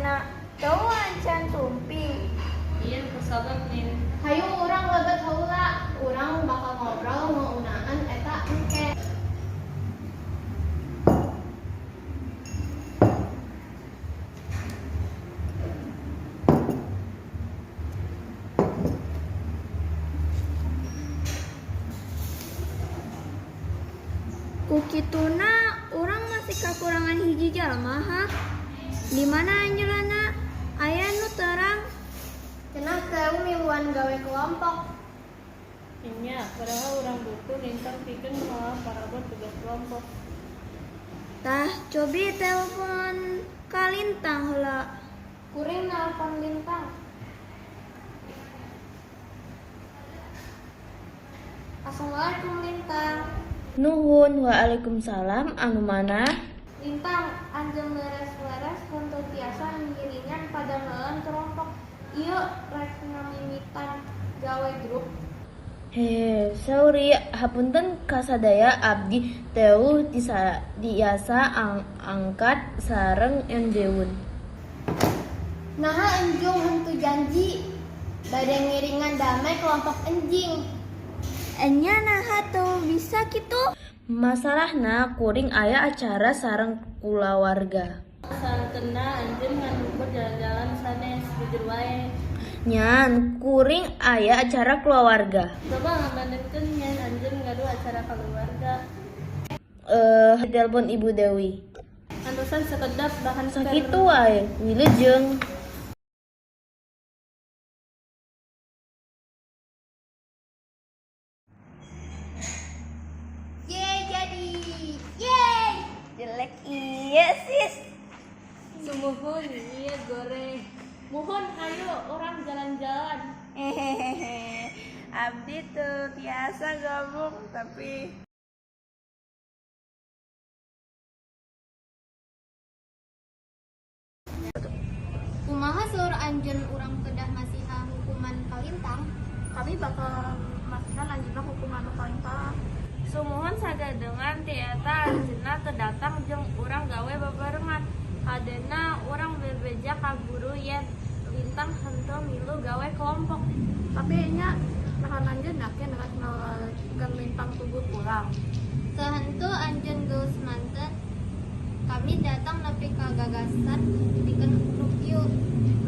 Anjeunna teu acan sumping. Ieu kusabab nin. Hayu urang lebet heula, urang bakal ngobrol ngeunaan eta engke. Ku kituna urang masih kakurangan hiji jalma hah? Di mana anjeunna? Aya nu terang? Cenah teu miluan gawe kelompok. Enya, padahal urang butuh Lintang pikeun moal parabot tugas kelompok. Tah, cobi telepon ka Lintang heula. Kuring nalpon Lintang. Assalamualaikum, Lintang. Nuhun, waalaikumsalam, anu mana? Lintang, anjeun leres-leres henteu tiasa ngiringan padamelan kelompok. Ieu rek ngamimitan gawe grup. Hehe, sauri, hapunten kasadaya, abdi teu tiasa angkat sareng anjeun. Naha enjung henteu janji bade ngiringan damel kelompok enjing? Enya, naha teu bisa kitu? Masalahna kuring aya acara sareng kulawarga. Sahenteuna anjeun ngan ukur jalan-jalan sanes, jujur wae. Nyan, kuring aya acara kulawarga. Coba ngabandengkeun yen anjeun gaduh acara kaluarga. Eh, telepon Ibu Dewi. Antosan sakedap bahan keur. Sakitu wae, wilujeng. Yeay, jadi. Yeay. Jelek iya sis. Sumuhun, ieu goreng. Muhun, hayu urang jalan-jalan. Hehehe. Abdi teu tiasa gabung, tapi Kumaha saur anjeun, urang kedah masihan hukuman ka Lintang? Kami bakal masihan anjeunna hukuman nu paling parah. Sumuhun, sagadengan ti eta anjeunna teu datang jeung urang gawe babarengan. Hadena urang bebeja ka guru yen Lintang henteu milu gawe kelompok. Tapi enya, naha anjeun yakin rek nalikeun Lintang tugur pulang? Sahentu anjeun geus manten, kami datang nepi ka gagasan pikeun grup ieu.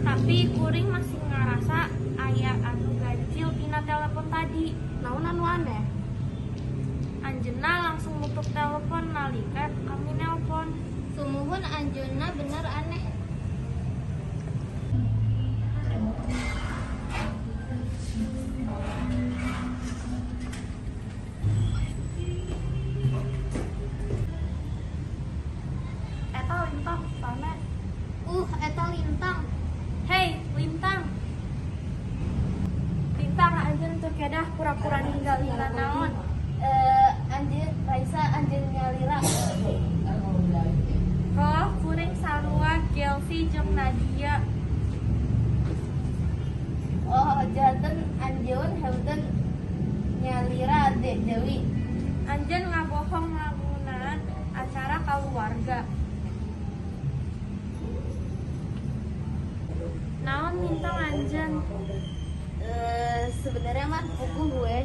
Tapi kuring masih ngarasa aya anu ganjil tina telepon tadi. Naon anu aneh? Anjeunna langsung nutup telepon nalika kami nelpon. Sumuhun, anjeunna bener aneh. Eta Lintang, rame. Eta Lintang. Hei, Lintang. Lintang, anjeun teu kedah pura-pura ninggal naon. Eh, anjeun Raisa, anjeun nyalira. Oh, kuring sarua Gelsi jeung Nadia. Oh, janten anjeun henteu nyalira, Dewi. Anjeun ngabohong ngeunaan acara kaluarga. Naon lintang anjeun? Eh, sebenarnya mah puguh we.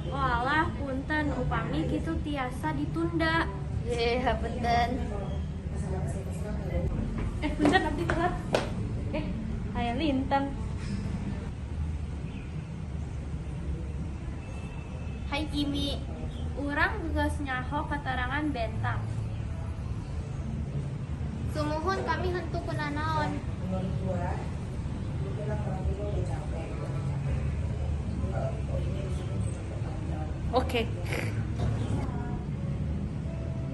Walah, punten upami kitu tiasa ditunda. Hehe, hapunten. Eh, punten, abdi telat. Eh, aya Lintang. Hai, Kimi, urang geus nyaho keterangan Bentang. Sumuhun, kami henteu kunanaon. Oke.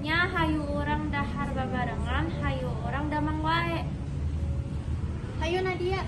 Nya, hayu urang dahar babarengan, hayu urang damang wae. Hayu, Nadia.